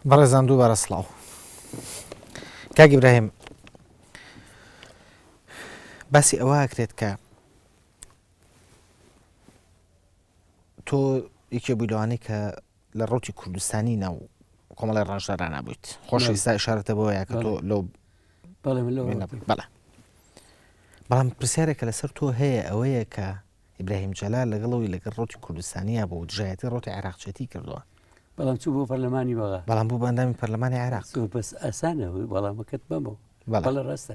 بەڕێزان دووبارە سڵاو. کاک ئیبراهیم باسی ئەوە ئەکرێت کە تۆ یەکێ بووی لەوانەی کە لە ڕوتی کوردستانی ناو کۆمەڵی ڕەنجدەرانە بوویت خۆش ئیستا ئشارەتە بۆ یا کە تۆ لەو بەڵێ بەڵام پرسیارێکە لەسەر تۆ هەیە ئەوەیە کە ئیبراهیم جەلال لەگەڵ ئەوەی لەگەڵ ڕەوتی کوردستانیا بوو دژایەتی ڕەوتی عێراقچێتی کردووە. بەڵام چوو بۆ پەرلەمانی بەغا. بەڵام بوو بە ئەندامی پەرلەمانی عێراق. زۆر بەس ئاسانە وەڵامەکەت بەمەوە. بەڵێ ڕاستە.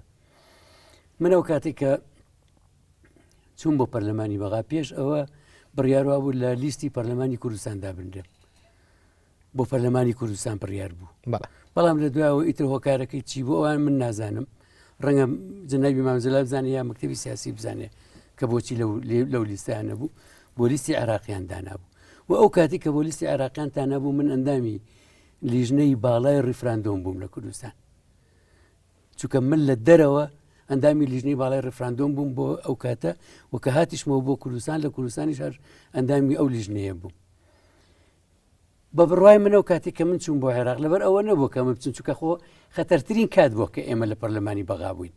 من ئەو کاتێک کە چوون بۆ پەرلەمانی بەغا پێش ئەوە بڕیار وابوو لە لیستی پەرلەمانی کوردستان دابنرێم. بۆ پەرلەمانی کوردستان بڕیار بوو بەڵام لە دوایەوە ئیتر هۆکارەکەی چی بۆ ئەوان من نازانم ڕەنگە جنابی مامزلا بزانێ یا مەکتتەبی سیاسی بزانێ کە بۆچی لەو لیستیان نەبوو بۆ لیستی عێراقیان دانابوو و ئەو کاتی کە بۆ لیستی عێراقیان تا نەبوو من ئەندامی لیژنەی باڵای ڕیفراندۆم بووم لە کوردستان چونکە من لە دەرەوە ئەندامی لیژنەی باڵای ڕیفراندۆم بووم بۆ ئەو کاتە و کە هاتیشمەوە بۆ کوردستان لە کوردستانیش هەر ئەندامی ئەو لیژنەیە بووم بە بڕوای من ئەو کاتێک کە من چووم بۆ عێراق لەبەر ئەوە نەبوو کە من بچم چونکە خۆ خەتەرترین کات بووە کە ئێمە لە پەرلەمانی بەغا بووین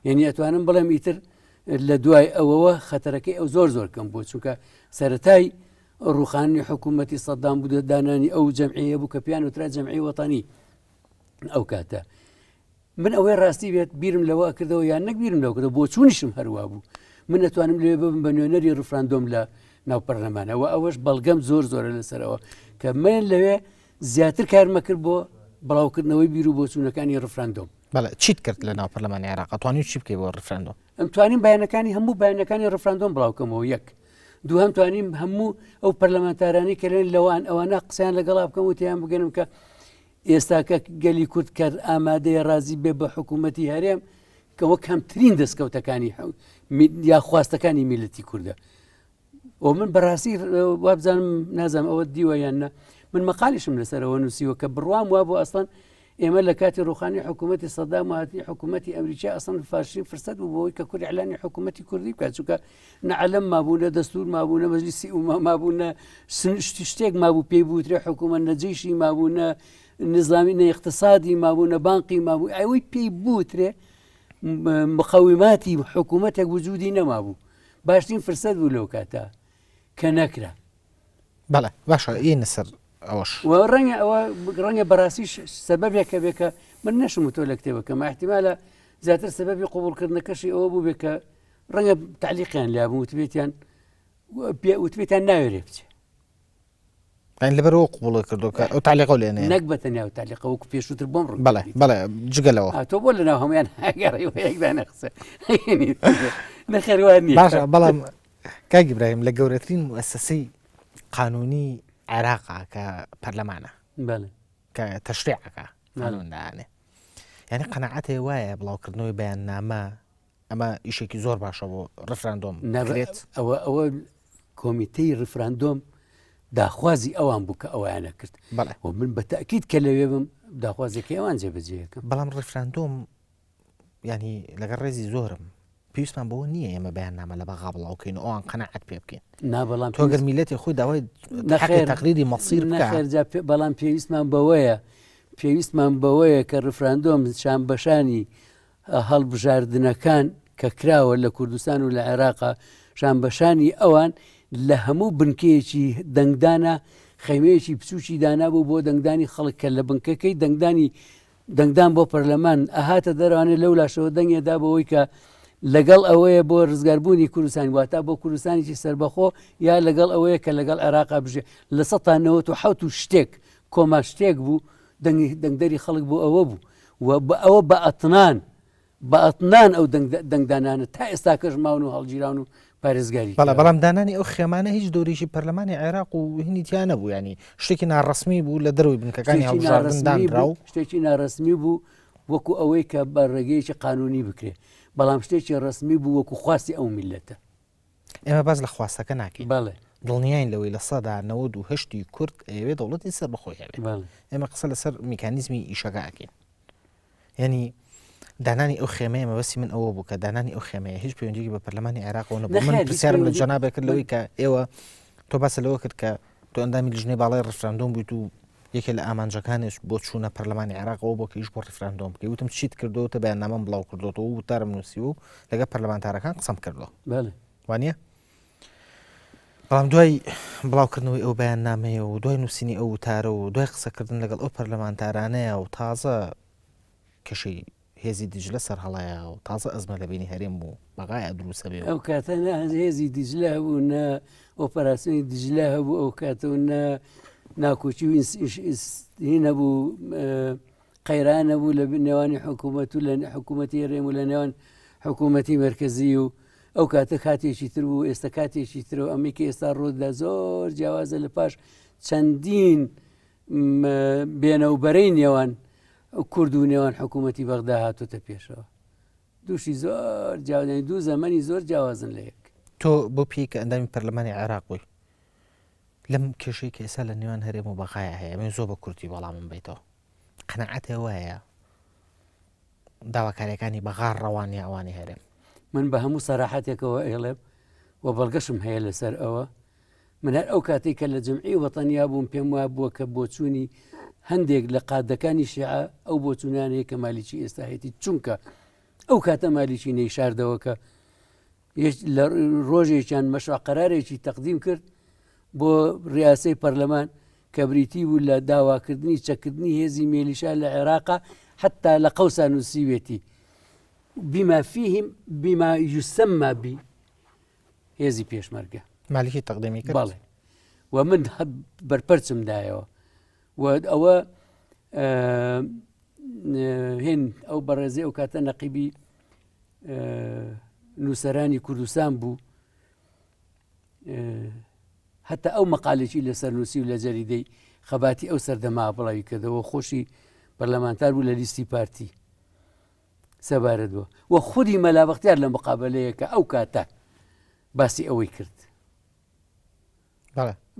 یعنی ئەتوانم بڵێم ئیتر لە دوای ئەوەوە خەتەرەکەی ئەو زۆر زۆر کەم بوو چونکە سەتای ڕوخانی حکوومەتی سەدام بوو دانانی ئەو جەمعەیە بوو کە پیان وترا جەمعی وەتەنی ئەو کاتە من ئەوەی ڕاستی بێت بیرم لەوە کردەوە یان نەک بیرم لەوە کردەوە بۆچوونیشم هەروا بوو من ئەتوانم لێ ببم بە نوێنەری ڕفراندۆم لە ناو پەرلەمانەوە ئەوەش بەڵگەم زۆر زۆرە لەسەرەوە کە من لەوێ زیاتر کارمە کرد بۆ بڵاوکردنەوەی بیر و بۆچوونەکانی ڕفراندۆم بەڵێ چیت کرد لە ناو پەرلەمانی عێراق توانی چی بکەی بۆ ڕفراندۆم ئەم توانیم بەیانەکانی هەموو بەیانەکانی ڕفراندۆم بڵاوکەمەوە یەک دووهەم توانیم هەموو ئەو پەرلەمانتارانی کە لەوێن لەوان ئەوانە قسەیان لەگەڵا بکەم و تیان بگەنم کە ئێستاکە گەلی کورد کە ئامادەیە ڕازی بێ بە حکوومەتی هەرێم کە وەک کەمترین دەستکەوتەکانی یا خواستەکانی میلەتی کوردە و من بەڕاستی وابزانم نازانم ئەوە دیوە یان نە من مەقالیشم لەسەرەوە نووسیوە کە بڕوام وا بۆ ئەسڵەن ئێمە لە کاتی ڕوخانی حکوومەتی سەدام و هاتنی حکوومەتی ئەمریکا ئەسڵەن فاشی فرسەت بوو بۆی کە کورد ئیعلانی حکوومەتی کوردی بکات چونکە نە عەلەم مابوو نە دەستور مابوو نە مەجلیسی ئومە مابوو نە شتێک مابوو پێی بوترێ حکوومەت نە جەیشی مابوو نە نظامی نە اقتصادی مابوو نە بانقی مابوو ئەوەی پێی بوترێ مقەویماتی حکوومەتێک وجودی نەمابوو باشترین فرسەت بوو لەو کاتە کە نەکرا. بەڵێ باشە یەینە سەر ئەوەش. و ڕەنگە ئەوە ڕەنگە بەڕاستیش سەبەبێکە بێ کە من نەشم وتووە لە کتێبەکەم احتیمالە زیاتر سەبەبی قبوڵکردنەکەشی ئەوە بوو بێ کە ڕەنگە تعلیقیان لیا بوو وتبێتیان وتبێتیان ناوێرێ بچێ. یانی لەبەرەوە قبوڵی کردو کە ئەو تعلیقە لێ نەیە. نەک بە تەنیا و تعلیقە وەکو پێشووتر بۆم ڕوون بەڵێ بەڵێ جگە لەوە. تۆ بۆ لەناو هەموویان هەگەڕی و یەکدا نەخسە نەخێر وا نییە. باشە بەڵام کاک ئیبراهیم لە گەورەترین موئەسەسەی قانونی عێراقا کە پەرلەمانە بەڵێ کە تەشریعەکە قانون دانێ یعنی قەناعەتێ وایە بڵاوکردنەوەی بەیاننامە ئەمە ئیشێکی زۆر باشە بۆ ڕفراندۆم نەبێت ئەوە ئەوە کۆمیتەی ڕفراندۆم داخوازی ئەوان بوو کە ئەویانە کرد بەڵێ و من بە تاکیید کە لەوێ بم داخوازێکی ئەوان جێبەجێەکەم بەڵام ڕفراندۆم ینی لەگەڵ ڕێزی زۆرم پێویستمان بەوە نییە ئێمە بەیاننامە لە بەغا بڵاوکەین و ئەوان قەناعەت پێ بکەین نا بەڵام تۆ گەر میلەتی خۆی داوای نەخێر تەقریری مەسیر بکە نەخێر جا بەڵام پێویستمان بەوەیە پێویستمان بەوەیە کە ڕفراندۆم شان بەشانی هەڵبژاردنەکان کە کراوە لە کوردستان و لە عێراقا شان بەشانی ئەوان لە هەموو بنکەیەکی دەنگدانە خەیمەیەکی بچووکی دانابوو بۆ دەنگدانی خەڵک کە لە بنکەکەی دەنگدانی دەنگدان بۆ پەرلەمان ئەهاتە دەرەوانێ لەو لاشەوە دەنگێ دا بەوەی کە لەگەڵ ئەوەیە بۆ ڕزگاربوونی کوردستان واتا بۆ کوردستانێکی سربەخۆ یا لەگەڵ ئەوەیە کە لەگەڵ عێراقا بژێ لە 1970 و شتێک کۆما شتێک بوو دەنگی دەنگدەری خەڵک بۆ ئەوە بوو و ئەوە بە ئەتنان بە ئەتنان ئەو دەنگدانانە تا ئێستاکەش ماون و هەڵگیراون و پارێزگاری بەڵێ بەڵام دانانی ئەو خێمانە هیچ دەورێکی پەرلەمانی عێراق و هینی تیا نەبوو ینی شتێکی ناڕسمی بوو لە دەروی بنکەکانی هەڵبژاردن دانرا و شتێکی ناڕسمی بوو وەکو ئەوەی کە بە ڕێگەیەکی قانونی بکرێ بەڵام شتێکی ڕسمی بوو وەکو خواستی ئەو میلەتە ئێمە باس لە خواستەکە ناکەین بەڵێ دڵنیاین لەوەی 98% کورد ئەیەوێ دەوڵەتی سەربەخۆی هەبێت ئێمە قسە لەسەر میکانیزمی ئیشەکە ئەکەین یعنی دانانی ئەو خێمەیە مەبەستی من ئەوە بوو کە دانانی ئەو خێمەیە هیچ پەیوەندیی بە پەرلەمانی عێراقەوە نەبوو من پرسیارم لە جەنابێک کرد لەوەی کە ئێوە تۆ باسە لەوە کرد کە تۆ ئەندامی لیژنەی باڵای ڕفراندۆم بوویت و یەکێ لە ئامانجەکانیش بۆ چوونە پەرلەمانی عێراق ئەوە بووە کە ئیش بۆ ڕیفراندۆم بکەی. وتم چیت کردووە؟ وتە بەیاننامەم بڵاو کردۆتەوە و وتارم نووسیوە و لەگەڵ پەرلەمانتارەکان قسەم کردووە. بەڵێ. وانییە؟ بەڵام دوای بڵاوکردنەوەی ئەو بەیاننامەیە و دوای نووسینی ئەو وتارە و دوای قسەکردن لەگەڵ ئەو پەرلەمانتارانەیە و تازە کەشی هێزی دیجلە سەرهەڵایا و تازە ئەزمە لە بینی هەرێم و بەغایا دروسە بێ و. ئەو کاتە نە هێزی دیجلە هەبوو نە ئۆپەراسیۆنی دیجلە هەبوو ئەو کاتە و نە ناکۆکی و هین هەبوو قەیران هەبوو لە نێوانی حکوومەت و لە حکوومەتی هەرێم و لە نێوان حکوومەتی مەرکەزی و ئەو کاتە کاتێکی تر بوو ئێستا کاتێکی تر و ئەمەی کە ئێستا ڕوودەدا زۆر جیاوازە لە پاش چەندین بێنە و بەرەی نێوان کورد و نێوان حکوومەتی بەغدا هاتوتە پێشەوە دووشی زۆر جیاوازن دوو زەمەنی زۆر جیاوازن لە یەک. تۆ بۆ پێی کە ئەندامی پەرلەمانی عێراق بووی لەم کێشەی کە ئێستا لە نێوان هەرێم و بەغایا هەیە من زۆر بە کورتی وەڵامم بیتەوە قەناعەت وایە داواکاریەکانی بەغا ڕەوان یا ئەوانی هەرێم؟ من بە هەموو سەراحەتێکەوە ئەیڵێم و بەڵگەشم هەیە لەسەر ئەوە من هەر ئەو کاتێک کە لە جمعی وەتەنیا بووم پێم وا بووە کە بۆچوونی هەندێک لە قادەکانی شیعە ئەو بۆچوونانەیە کە مالیکی ئێستا هەیەی چونکە ئەو کاتە مالیکی نەیشاردەوە کە لە ڕۆژێکیان مەشروع قەرارێکی تەقدیم کرد بۆ ریاسەی پەرلەمان کە بریتی بوو لە داواکردنی چەکردنی هێزی مێلیشا لە عێراقا حتا لە قەوسا نووسیوێتی بما فيهم بما يسمى بی هێزی پێشمەرگە مالکی تەقدیمی کرد بەڵێ و من بەرپەرچم دایەوە و ئەوە هێن ئەو بەڕێزی ئەو کاتە نەقیبی نووسەرانی کوردستان بوو هەتا ئەو مەقالێکی لەسەر نووسی و لە جەریدەی خەباتی ئەو سەردەما بڵاوی کردەوە خۆشی پەرلەمانتار بوو لە لیستی پارتی سەبارەت بووە و خودی مەلا بەختیار لە مقابلەیە کە ئەو کاتە باسی ئەوەی کرد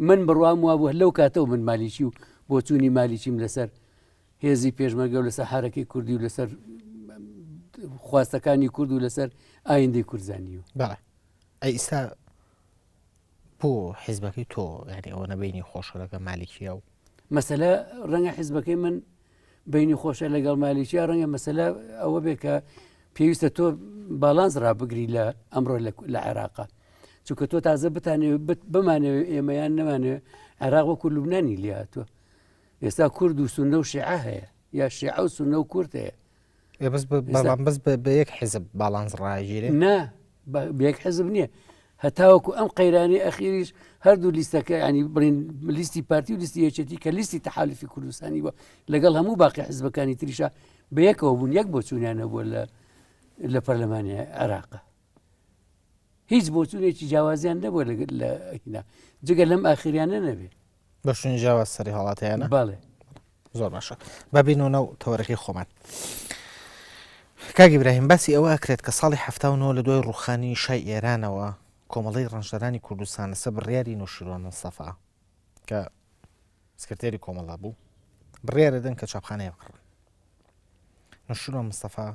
من بڕوام وابوو لەو کاتەوە من مالیکی و بۆچوونی مالیکیم لەسەر هێزی پێشمەرگە و لەسەر حرەکەی کوردی و لەسەر خواستەکانی کورد و لەسەر ئایندەی کوردزانیوە بەڵێ ئەی ئیستا بۆ حیزبەکەی تۆ یعنی ئەوە نەبینی خۆشە لەگە مالیکیە و مەسەلە ڕەنگە حیزبەکەی من بینی خۆشە لەگەڵ مالیکیا ڕەنگە مەسەلە ئەوە بێ کە پێویستە تۆ باڵانس ڕابگری لە ئەمڕۆ لە عێراقا چونکە تۆ تازە بتانەوێت بمانەوێت ئێمەیان نەمانەوێت عێراق وەکو لوبنانی لێ هاتووە ئێستا کورد و سوننە و شیعە هەیە یا شیعە و سوننە و کورد هەیە بەس بەڵام بەس بە یەک حیزب باڵانس ڕاگیرێ نا بە یەک حیزب نییە هەتاوەکو ئەم قەیرانی ئەخیریش هەردوو لیستەکە ینی بڵین لیستی پارتی و لیستی یەکێتی کە لیستی تەحالفی کوردستانی بووە لەگەڵ هەموو باقی حزبەکانی تریشا بە یەکەوە بوون یەک بۆچوونیان نەبووە لە لە پەرلەمانی عێراق هیچ بۆچوونێکی جیاوازیان نەبووە لە جگە لەم ئاخریانە نەبێ بە شوێنی جیاواز سەری هەڵاتیانە بەڵێ زۆر باشە با بینەوە ناو تەوەرەکەی خۆمان کاک ئیبراهیم باسی ئەوە ئەکرێت کە ساڵی 79 لە دوای ڕوخانی شای ئێرانەوە کۆمەڵەی ڕەنجدەرانی کوردستان لەسەر بڕیاری نەوشیروان مستەفا کە سکرتێری کۆمەڵە بوو بڕیارە دەن کە چاپخانەیە بکڕن نەوشیروان مستەفا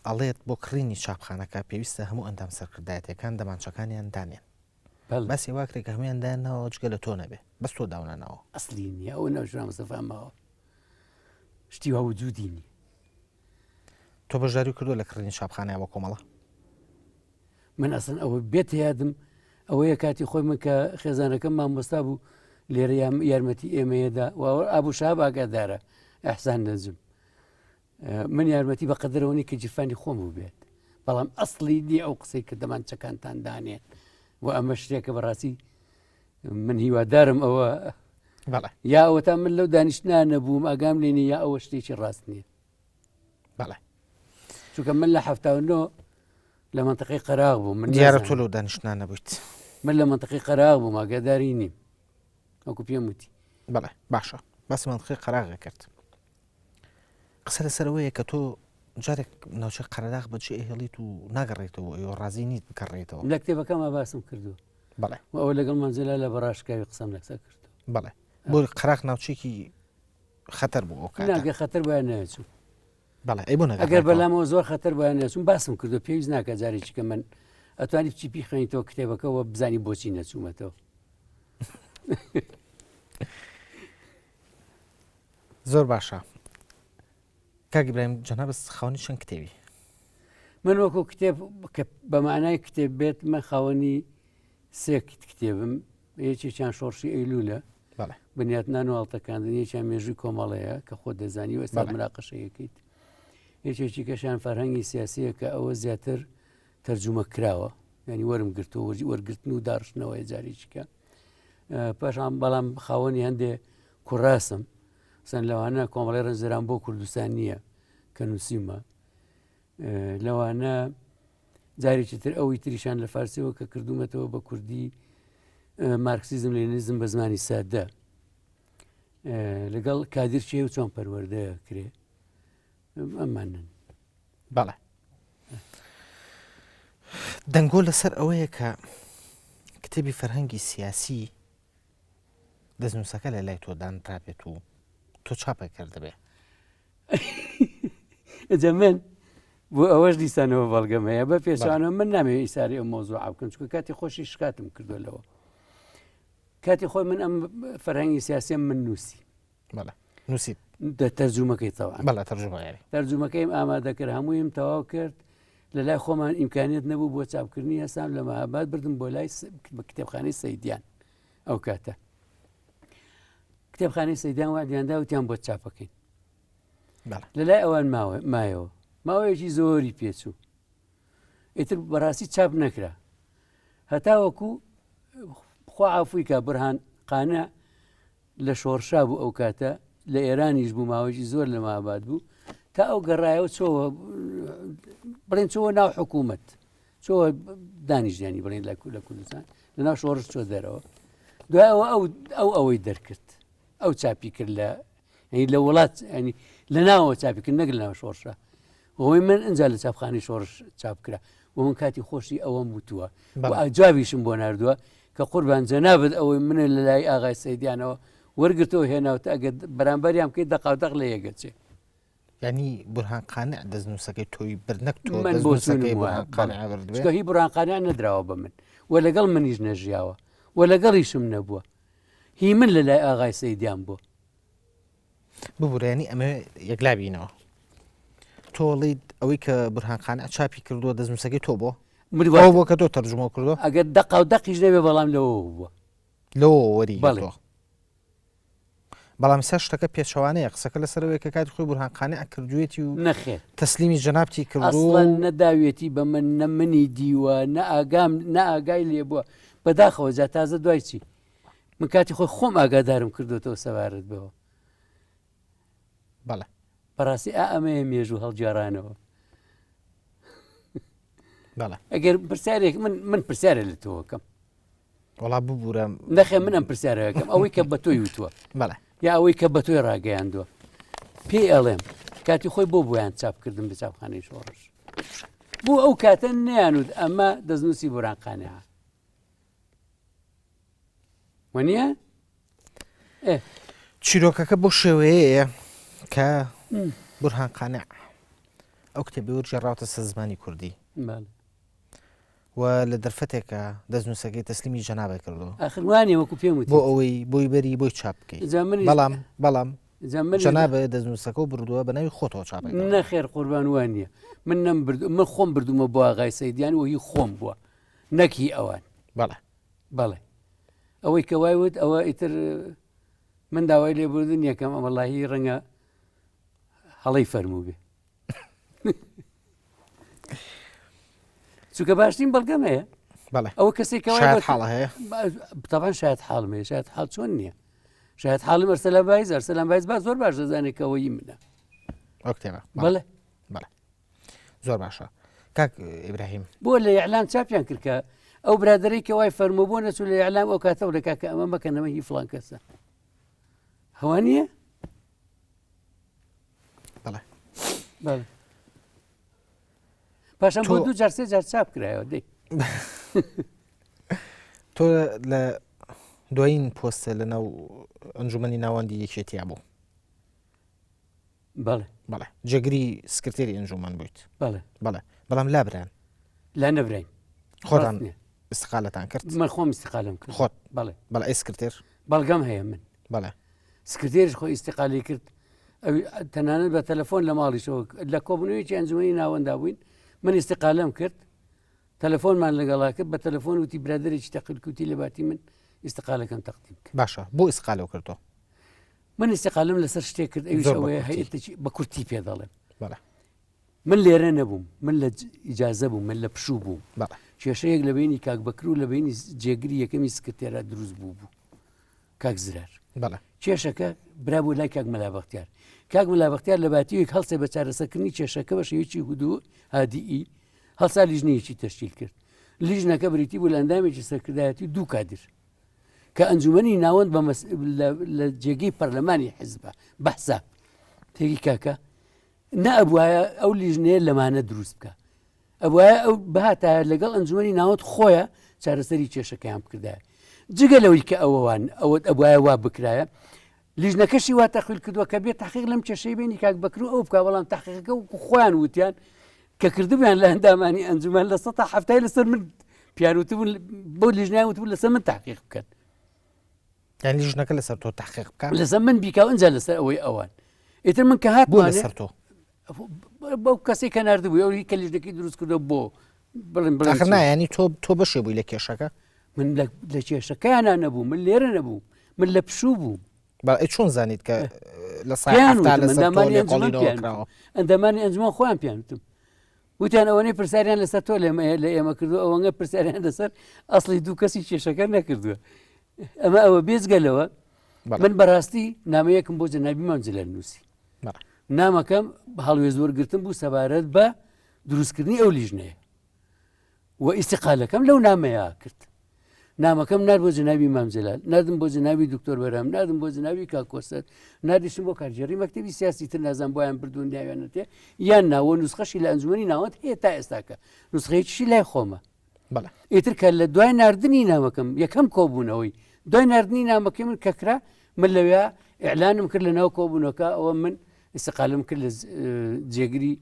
ئەڵێت بۆ کڕینی چاپخانەکە پێویستە هەموو ئەندام سەرکردایەتەکان دەمانچەکانیان دانێن باسی وا کرێ کە هەموویان دایانناوە جگە لە تۆ نەبێ بەس تۆ داونەناوە. ئەسلی نییە ئەوە نەوشیروان مستەفا ماوە شتی وا وجودی نییە. تۆ بەشداری کردووە لە کڕینی چاپخانەیە بۆ کۆمەڵە؟ من ئەسڵەن ئەوە بێتە یادم ئەوەیە کاتی خۆی من کە خێزانەکەم مامۆستا بوو لێرە یارمەتی ئێمەیەدا و ئابوو شاب ئاگادارە ئەحسان نەجم من یارمەتی بە قەدرەوە نیە کە گیرفانی خۆم بووبێت بەڵام ئەسڵی نیە ئەو قسەی کە دەمانچەکانتان دانێن و ئەمە شتێکە بەڕاستی من هیوادارم ئەوە بەڵێ یا ئەوەتا من لەو دانیشتنا نەبووم ئاگام لێ نیە یا ئەوە شتێکی ڕاست نییە بەڵێ چونکە من لە 79 لە منطقەی قەراغ بووم من دیارە تۆ لەو دانیشتنا نەبوویت من لە منطقەی قەراغ بووم ئاگاداری نیم وەکو پێم وتی بەڵێ باشە باسی منطقەی قەراغە کرد قسە لەسەر ئەوەیە کە تۆ جارێک ناوچەی قەرەداغ بەجێ ئەهێڵیت و ناگەڕێیتەوە ئەوێ ڕازی نیت بگەڕێیتەوە. لە کتێبەکەما باسم کردووە. بەڵێ. و ئەوە لەگەڵ مام جەلال لە بەڕاشکاوی قسەم لەسەر کردووە. بەڵێ. بۆ قەراغ ناوچەیەکی خەتەر بوو ئەو کاتە. نا گەر خەتەر بوایە نەچوو. بەڵێ ئەی بۆ نەگەڕایتەوە؟ ئەگەر بەلامەوە زۆر خەتەر بوایە نەچووم باسم کردووە پێویست ناکات جارێکی کە من ئەتوانی بچی بیخوێنیتەوە کتێبەکە و بزانی بۆچی نەچوومەتەوە. زۆر باشە کاک ئیبراهیم جەنابت خاوەنی چەند کتێبی؟ من وەکو کتێب کە بە معنای کتێب بێت من خاوەنی سێ کتێبم یەکێکیان شۆڕشی ئەیلولە بنیاتنان و هەڵتەکاندن یەکیان مێژووی کۆمەڵەیە کە خۆت دەزانی و ئێستا مناقەشەیەکەیت یەکێکی کەشیان فەرهەنگی سیاسیە کە ئەوە زیاتر تەرجومە کراوە ینی وەرم گرتووە وەرگرتن و داڕشتنەوەی جارێکیکە پاشان بەڵام خاوەنی هەندێ کوڕاسم سەن لەوانە کۆمەڵی ڕنجدەران بۆ کوردستان نییە کە نووسیمە لەوانە جارێکی تر ئەوی تریشان لە فارسیەوە کە کردومەتەوە بە کوردی مارکسیزم لێنیزم بە زمانی سادە لەگەڵ کادیر چێ و چۆن پەروەردە کرێ ئەمانن بەڵێ دەنگۆ لەسەر ئەوەیە کە کتێبی فەرهەنگی سیاسی دەستنووسەکە لە لای تۆ دانرابێت و تۆ چاپە کردبێ ئەجا من بۆ ئەوەش دیسانەوە بەڵگەم هەیە بە پێچوانەوە من نامەوێ ئیساری ئەو مۆزوع بکەم چونکە کاتی خۆشی شکاتم کردو لەوە کاتی خۆی من ئەم فەرهەنگی سیاسیم من نووسی نووسی تەرجومەکەی تەوا بەڵێ تەرجومە تەرجومەکەیم ئامادە کرد هەموویم تەواو کرد لە لای خۆمان ئیمکانیت نەبوو بۆ چاپکردنی هەستام لە مەهاباد بردم بۆ لای کتێبخانەی سەیدیان ئەو کاتە کتێبخانەی سەیدان وادیاندا وتیان بۆ چاپەکەین لە لای ئەوان مایەوە ماوەیەکی زۆری پێچوو ئیتر بەڕاستی چاپ نەکرا هەتاوەکو خوا عفووی کە برهان قانە لە شۆڕشا بوو ئەو کاتە لە ئێرانیش بوو ماوەیەکی زۆر لە ماباد بوو تا ئەو گەڕایەوە چۆوە بڵێن چۆوە ناو حکوومەت چۆوە دانیشتیانی بڵێن لە لە کوردستان لە ناو شۆڕش چۆ دەرەوە دوای ئەوە ئەو ئەو ئەوەی دەرکرد ئەو چاپی کرد لە یعنی لە وڵات ینی لە ناوەوە چاپی کرد نەک لە ناو شۆڕشە ئەوەی من ئەجا لە چاپخانەی شۆڕش چاپ کرا و من کاتی خۆشی ئەوەم وتووە جوابیشم بۆ نردووە کە قوربان جەنابت ئەوەی منە لە لای ئاغای سەیدیانەوە وەرگرتەوە هێناوتە ئەگەر بەرامبەریان بکەیت دەقاودەق لە یەکەچێ. یانی بورهان قانع دەستنووسەکەی تۆی برد نەک تۆ من دەستنووسەکەی بۆچوونم بورهان وایە قانع بەڵێ بردبێ چونکە هی بورهان قانع نەدراوە بە من و لەگەڵ منیش نەژیاوە و لەگەڵیشم نەبووە هی من لە لای ئاغای سەیدیان بووە. ببورە یانی ئەمەوێ یەکلا بینەوە تۆ ئەڵێیت ئەوەی کە بورهان قانع چاپی کردووە دەستنووسەکەی تۆ بووە من ئەوە بووە کە تۆ تەرجومە کردووە ئەگەر دەقاو دەقیش نەبێ بەڵام لەوەوە بووە. لەوەوە وەری بەڵێ. گرتووە بەڵام ئێستا شتەکە پێچەوانەیە قسەکە لەسەر ئەوەیە کە کاتی خۆی بورهان قانع کردوویەتی و نەخێر تەسلیمی جەنابتی کردووە ئەسڵەن و نە داویەتی بە من نە منی دیوە نە ئاگام نە ئاگای لێ بووە بەداخەوە جا تازە دوای چی من کاتی خۆی خۆم ئاگادارم کردوێتەوە سەبارەت بەوە بەڵێ بەڕاستی ئا ئەمەیە مێژوو هەڵگێڕانەوە بەڵێ ئەگەر پرسیارێک من من پرسیارە لە تۆکەم وەڵا ببوورە نەخێ من ئەم پرسیارەکەم ئەوەی کە بە تۆی وتووە بەڵێ یا ئەوەی کە بە تۆی ڕاگەیاندووە پێی ئەڵێم کاتی خۆی بۆ بۆیان چاپکردم لە چاپخانەی شۆڕش بۆ ئەو کاتە نیانوت ئەمە دەستنووسی بۆران قانعە وەنیە چیرۆکەکە بۆ شێوەیەیە کە بورهان قانع ئەو کتێبی وەرگێڕاوتە سەر زمانی کوردی و لە دەرفەتێکە دەستنووسەکەی تەسلیمی جەنابێ کردو ئاخر وانێ وەکو پێم بۆ ئەوەی بۆی بەری بۆی چاپ بکەیت بەڵام بەڵام جەنابێ دەستنووسەکە و بردووە بە ناوی خۆتەوە چاپ نەخێر قوربان وانە من نەم برد من خۆم بردومە بۆ ئاغای سەیدیان و هی خۆم بووە نەک هی ئەوان بەڵێ بەڵێ ئەوەی کە وای وت ئەوە ئیتر من داوای لێبوردن یەکەم ئەوەڵاهی ڕەنگە هەڵی فەرموو بێ چونکە باشترین بەڵگەم هەیە ئەوە کەسێک حاڵ هەیە تاوان شاید حاڵم هەیە شاید حاڵ چۆن نییە شاید حاڵی مەرسەلە بایز ئەرسەلام بایز با زۆر باش دەزانێت کەەوەی منە بەڵێ بەڵێ زۆر باشە کاک ئیبراهیم بۆ لە ئیعلام چاپیان کرد کە ئەو برادەرەی کە وای فەرموو بۆ نەچوو لە ئیعلام ئەو کاتە بڵێ کاکە ئەمە مەکەنەوە هی فڵان کەسە هەوا نییە بەڵێ بەڵێ پاشان بۆ دوو جار سێ جار چاپ کرایەوە دەی تۆ لە دوایین پۆستە لە ناو ئەنجومەنی ناوەندی یەکێتیا بوو بەڵێ. بەڵێ جێگری سکرتێری ئەنجومەن بوویت. بەڵێ. بەڵێ بەڵام لابران. لا نەبراین. خۆتان ئیستقالەتان کرد؟ من خۆم ئیستقالەم کرد. خۆت؟ بەڵێ. بەڵێ ئەی سکرتێر؟ بەڵگەم هەیە من. بەڵێ. سکرتێریش خۆی ئیستقالی کرد. تەنانەت بە تەلەفۆن لە ماڵیشەوە لە کۆبوونەوەیەکی ئەنجومەنی ناوەندا بووین من ئیستیقالەم کرد تەلەفۆنمان لەگەڵا کرد بە تەلەفۆن وتی برادێکی تەقل کوتی لە باتی من ئیستیقالەکەم تەقدیم کرد باشە بۆ ئیستیقالەو کردەوە من ئیستیقالەم لەسەر شتێک کرد ئەویش ئەوەیە هەیەتێکی بە کورتی پێ دەڵێم من لێرە نەبووم من لە ئیجازە بووم من لە پشوو بووم کێشەیەک لە بینی کاک بەکر و لە بینی جێگری یەکەمی سکرتێرا دروست بوو بوو کاک زرار کێشەکە برا بۆ لای کاک مەلا بەختیار کاک مەلا بەختیار لە باتیوێک هەڵسێ بە چارەسەرکردنی کێشەکە بە شێوەیەکی هدوو هادیئی هەڵسا لیژنەیەکی تەشکیل کرد لیژنەکە بریتی بوو لە ئەندامێکی سەرکردایەتی دوو کادر کە ئەنجومەنی ناوەند بە لە جێگەی پەرلەمانی حزبە بەحساب تێگی کاکە نەئەبوایە ئەو لیژنەیە لەمانە دروست بکە ئەبوایە ئەو بهاتایە لەگەڵ ئەنجومەنی ناوەند خۆیە چارەسەری کێشەکەیان بکردایە جگە لەوەی کە ئەوەوان ئەوە ئەبوایە وا بکرایە لیژنەکەشی وا تەخویل کردووە کە بێ تحقیق لەم کێشەی بینی کاک بەکر و ئەو بکە بەڵام تحقیقەکە و خۆیان وتیان کە کردبیان لە ئەندامانی ئەنجومەن لە سە هەفتای لەسەر من پیانوتبوون بۆ لیژنیان وتبوو لەسەر من تحقیق بکەن یان لیژنەکە لەسەر تۆ تحقیق بکە لەسەر من بیکا ئەجا لەسەر ئەوەی ئەوان ئیتر من کە هات بۆ لەسەر تۆ بەو کەسێک کە نردبووی ئەوی کە لیژنەکەی دروست کردو بۆ بڵێن بڵێن آخر نا ینی تۆ تۆ بەشێ بووی لە کێشەکە من لە کێشەکەیانە نەبوو من لێرە نەبوو من لە پشوو بوو ئەی چۆن زانیت کە لە ساڵ لەسەر ئەندامانی ئەنجومەن خۆیان پێیان وتم وتیان ئەوەنەی پرسیاریان لەسەر تۆ لێمە لە ئێمە کردو ئەوەنگە پرسیاریان لەسەر ئەسڵی دوو کەسی کێشەکە نەکردووە ئەمە ئەوە بێجگە لەوە من بەڕاستی نامەیەکم بۆ جەنابی مام جەلال نووسی نامەکەم هەڵوێست وەرگتن بوو سەبارەت بە دروستکردنی ئەو لیژنەیە و ئیستیقالەکەم لەو نامەیە کرد. نامەکەم نارد بۆ جەنابی مام جەلال، ناردم بۆ جەنابی دکتۆر بەرهەم، ناردم بۆ جەنابی کاک کۆسرەت، ناردیشم بۆ کارگێڕی مەکتەبی سیاسی تر نازانم بۆیان بردوون ناویانەتێ یان نا و نوسخەشی لە ئەنجومەنی ناوەند هەیە تا ئێستاکە نوسخەیەکیشی لای خۆمە. بەڵێ. ئیتر کە لە دوای ناردنی نامەکەم یەکەم کۆبوونەوەی دوای ناردنی نامەکەی من کە کرا من لەوێ ئیعلانم کرد لە ناو کۆبوونەوەکە ئەوە من ئیستیقالەم کرد لە جێگری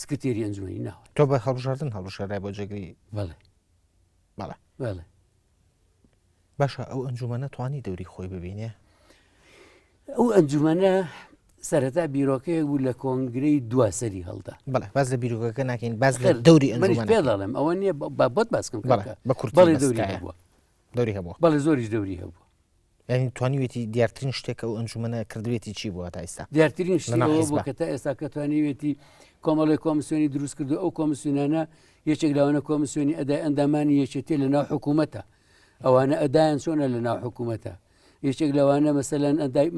سکرتێری ئەنجومەنی ناوەند. تۆ بە هەڵبژاردن هەڵبژێرای بۆ جێگری؟ بەڵێ. بەڵێ. بەڵێ. باشە ئەو ئەنجومەنە توانی دەوری خۆی ببینێ؟ ئەو ئەنجومەنە سەرەتا بیرۆکەیەک بوو لە کۆنگرەی دوا سەری هەڵدا. بەڵێ باس لە بیرۆکەکە ناکەین باس لە دەوری ئەنجومەنە. پێ دەڵێم ئەوە نییە با بۆت باسکەم بەڵێ بە کورتی بەڵێ دەوری هەبووە. دەوری هەبووە. بەڵێ زۆریش دەوری هەبووە. یانی توانیوێتی دیارترین شتێک ئەو ئەنجومەنە کردوێتی چی بووە تا ئێستا؟ دیارترین شتی ئەوە بوو کە تا ئێستا کە توانیوێتی کۆمەڵی کۆمسیۆنی دروست کردو ئەو کۆمسیۆنانە یەکێک لەوانە کۆمسیۆنی ئەدای ئەندامانی یەکێتی لە ناو حکوومەتە ئەوانە ئەدایان چۆنە لە ناو حکوومەتە یەکێک لەوانە مەسەلەن ئەدای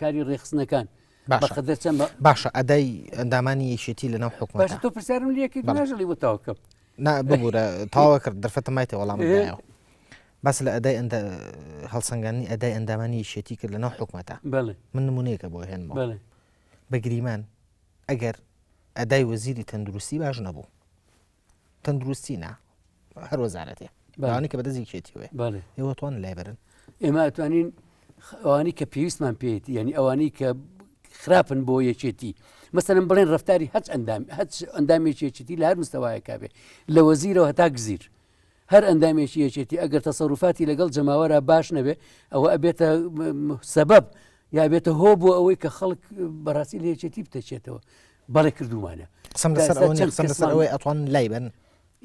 کاری ڕێخستنەکان باشە باشە ئەدای ئەندامانی یەکێتی لە ناو حکوومەت تۆ پرسیارم لەکرد ناژڵی بۆ تاوکەم نا ببوورە تەواوە کرد دەرفەتە مایتە وەڵام باس لە ئەدای هەڵسەنگاندنی ئەدای ئەندامانی یەکێتی کرد لەناو حکومەتە من نمونەیەکە بۆ هێنمەوە بە گریمان ئەگەر ئەدای وەزیری تەندروستی باش نەبوو تەندروستی نا هەر وەزارەتێ بەوانی کە بەدەست یەکێتیەوەی ئێوە توان لای بەرن ئێمە ئەتوانین ئەوانی کە پێویستمان پێێتی ینی ئەوانەی کە خراپن بۆ یەکێتی مەسەلەن بڵێن ڕفتاری هەچ ئەندام هەچ ئەندامێکی یەکێتی لە هەر مستەوایەکا بێ لە وەزیرەوە هەتا گزیر هەر ئەندامێکی یەکێتی ئەگەر تەسەروفاتی لەگەڵ جەماوەرا باش نەبێ ئەوە ئەبێتە سەبەب یا بێتە هۆ بۆ ئەوەی کە خەڵک بەڕاستی لە یەکێتی بتەچێتەوە بەڵێ کردومانە قسەم لەسەر ئەوە نییە قسەم لەسەر ئەوەی ئەتوانن لای بەن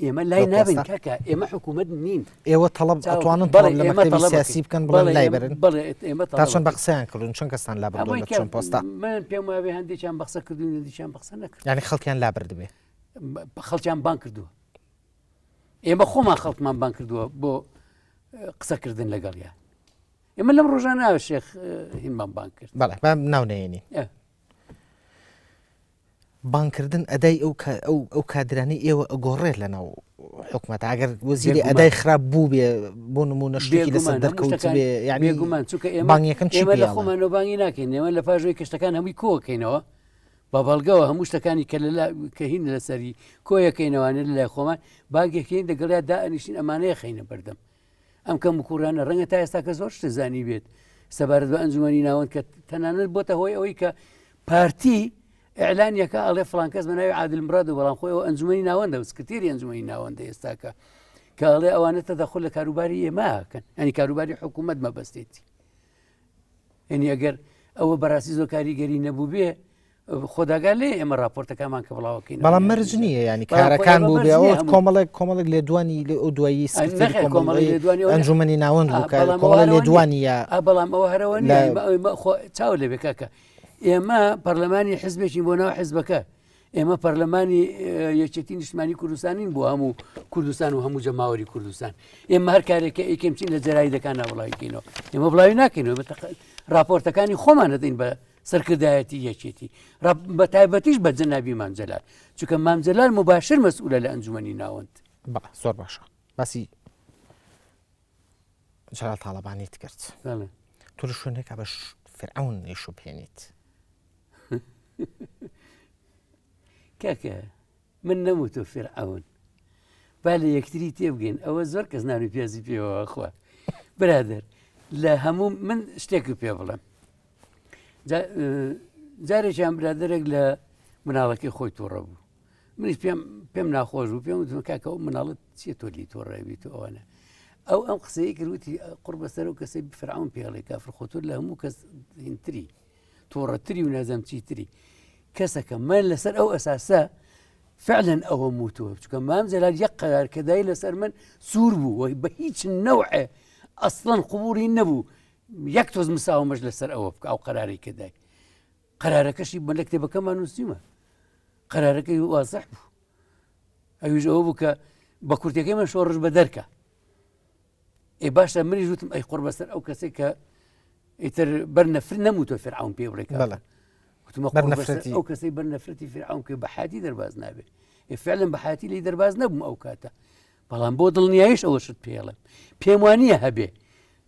ئێمە لای نابین کاکە ئێمە حکوومەت نین ئێوە تەڵب ئەتوانن بەڵێ لە مەکتەبی سیاسی بکەن بڵێن لای بەرن بەڵێ ئێمە تا چۆن بە قسەیان کردوون چەند کەستان لا بردوون لە چەند پۆستە من پێم وابێ هەندێکیان بە قسە کردوون هەندێکیان بە قسە نەکرد یعنی خەڵکیان لا بردبێ خەڵکیان بانگ کردووە ئێمە خۆمان خەڵکمان بانگ کردووە بۆ قسەکردن لەگەڵیان ئێمە لەم ڕۆژانە شێخ هینمان بانگ کرد بەڵێ با ناو نەیەنین بانگکردن ئەدای ئەو ئەو ئەو کادرانەی ئێوە ئەگۆڕێت لە ناو حکومەت ئەگەر وەزیری ئەدای خراپ بوو بێ بۆ نمونە شتێکی لەسەر دەرکەوت بێ یعنی بێگومان چونکە ئێمە بانگەکەن چی ئێمە لە خۆمانەوە بانگی ناکەین ئێمە لە پاژەوەی کەشتەکان هەمووی کۆکەینەوە بە بەڵگەوە هەموو شتەکانی کە لە کە هین لەسەری کۆیەکەینەوانە لە لای خۆمان بانگێکین دەگەڵیا دائەنیشین ئەمانەیە خەینە بەردەم ئەم کەم و کوڕانە ڕەنگە تا ئێستا کە زۆر شتە زانی بێت سەبارەت بە ئەنجومەنی ناوەند کە تەنانەت بۆتە هۆی ئەوەی کە پارتی ئیعلانیەکە ئەڵێ فڵان کەس بە ناوی عادل مراد و بەڵام خۆی ئەو ئەنجومەنی ناوەندە و سکرتێری ئەنجومەنی ناوەندە ئێستاکە کە ئەڵێ ئەوانە تەدەخول لە کاروباری ئێمە ئەکەن ینی کاروباری حکوومەت مەبەستێتی یعنی ئەگەر ئەوە بەڕاستی زۆر کاریگەری نەبوو بێ. خۆداگا لێ ئێمە راپۆرتەکانمان کە بڵاوەکەین بەڵام مەرج نییە ینی کارەکان بوو بێ ئەوە کۆمەڵێک کۆمەڵێک لێدوانی لێ ئەو دوایی کۆمەڵی ئەنجومەنی ناوەند بوو کۆمەڵە لێدوانی یا بەڵام ئەوە هەرەوە چاو لێ بێ کاکە ئێمە پەرلەمانی حزبێکی بۆ ناو حزبەکە ئێمە پەرلەمانی یەکێتی نیشتمانی کوردستانین بۆ هەموو کوردستان و هەموو جەماوەری کوردستان ئێمە هەر کارێکە ئەیکەم چین لە جەرایدەکان بڵاویکەینەوە ئێمە بڵاوی ناکەینەوە راپۆرتەکانی خۆمان دەدەین بە سەرکردایەتی یەکێتی بە تایبەتیش بە جەنابی مام جەلال چونکە مام جەلال مباشر مەسئولە لە ئەنجومەنی ناوەند. بەڵێ زۆر باشە باسی جەلال تاڵەبانیت کرد تۆ لە شوێنێکا بە فرعون ئەیشوبهێنیت. کاکە من نەموتوە فیرعەون با لە یەکتری تێبگەین ئەوە زۆر کەس نان و پیازی پێوە خوا برادر لە هەموو من شتێک پێ بڵێم جارێکیان برادێک لە مناڵەکەی خۆی تووڕە بوو منیش پێم پێم ناخۆش بوو پێم وتم کاکە ئەو مناڵت چیە تۆ لی تووڕێبی تو ئەوانە ئەو ئەم قسەی کردوتی قڕ بەسەر و کەسەی فرعون پێڵێ کافر خۆتور لە هەموو کەس هینتری توڕەتری و نازانم چیتری کەسەکە من لەسەر ئەو ئەساسە فعلا ئەوە موتووە چکە مام جەلال یەک قەرار کە دای لەسەر من سوور بوو وەی بە هیچ نەوعێ ئەسڵەن قوبوڵی نەبوو یەک تۆز مساومەش لەسەر ئەوە بکە ئەو قەراری کە دای قەرارەکەشی بە لە کتێبەکەمان نووسیمە قەرارەکەی وازح بوو ئەویش ئەوە بوو کە بە کورتەکەی من شۆڕش بە دەرکە ئێ باشە منیش وتم ئەی قڕ بەسەر ئەو کەسێک کە ئیتر بەر نەفر نەموتۆ فرعون پێ بڵێ بەڵێ وتمە بەر قڕ بەسەر نەفرەتی ئەو کەسەی بەر نەفرەتی فرعون کە بە حیاتی دەرباز نابێ ئێ فعلا بە حیاتی لی دەرباز نەبووم ئەو کاتە بەڵام بۆ دڵنیایش ئەوە شت پێڵێم پێم وانییە هەبێ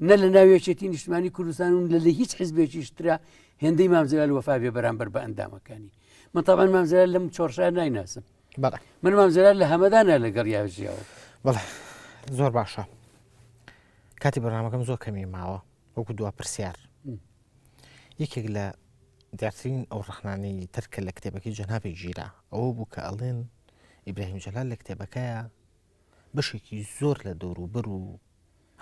نە لە ناو یەکێتی نیشتمانی کوردستان و لە لە هیچ حزبێکیش ترا هێندەی مام جەلال وەفا بێ بەرامبەر بە ئەندامەکانی من طبعا مام جەلال لەم چۆرشا نایناسم بەڵێ من مام جەلال لە هەمەدانە لەگەڵ یا ژیاوە. بەڵێ زۆر باشە کاتی بەرنامەکەم زۆر کەمی ماوە وەکو دوا پرسیار یەکێک لە دیارترین ئەو ڕەخنانەی تر کە لە کتێبەکەی جەنابی گیرا ئەوە بوو کە ئەڵێن ئیبراهیم جەلال لە کتێبەکەیە بەشێکی زۆر لە دەوروبەر و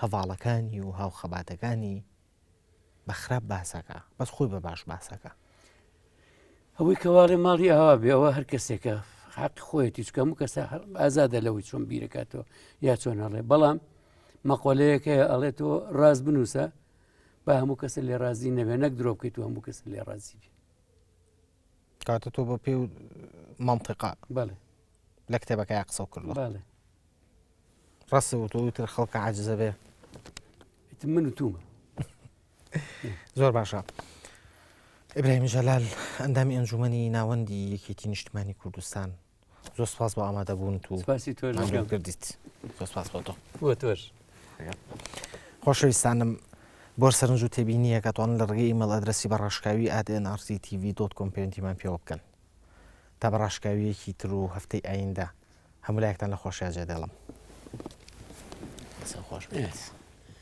هەواڵەکانی و هاوخەباتەکانی بە خراپ باسەکە بەس خۆی بە باش باسەکە. ئەوەی کەواڵێ ماڵی ئاوا بێ ئەوە هەر کەسێکە حەقی خۆیەتی چکە هەموو کەسە ئازادە لەوەی چۆن بیرەکاتەوە یا چۆن هەڵێ بەڵام مەقۆلەیەک هەیە ئەڵێ تۆ ڕاست بنووسە با هەموو کەسە لێ ڕازی نەبێ نەک درۆ بکەیت و هەموو کەسە لێ ڕازی بێ کاتە تۆ بە پێ و منطقە بەڵێ لە کتێبەکەی قسە کردووە بەڵێ ڕاستە و تۆ وتر خەڵکە عاجزە بێ ئیتر من و تومە زۆر باشە ئیبراهیم جەلال ئەندامی ئەنجومەنی ناوەندی یەکێتی نیشتمانی کوردستان زۆر سپاس بۆ ئامادەبوون تو سپاسی تۆش ماندوو کردیت زۆر سپاس بۆ تۆ بۆ تۆش خۆشەویستانم بۆر سەرنج و تێبینیەکە توانن لە ڕێگەی ئیمەڵ ئەدرەسی بە ڕاشکاوی at nrctv dot com پەیوەندیمان پێوە بکەن تا بە ڕاشکاویەکی تر و هەفتەی ئایندە هەموو لایەکتان لە خۆشیا جێدێڵم. دەستان خۆش بێت.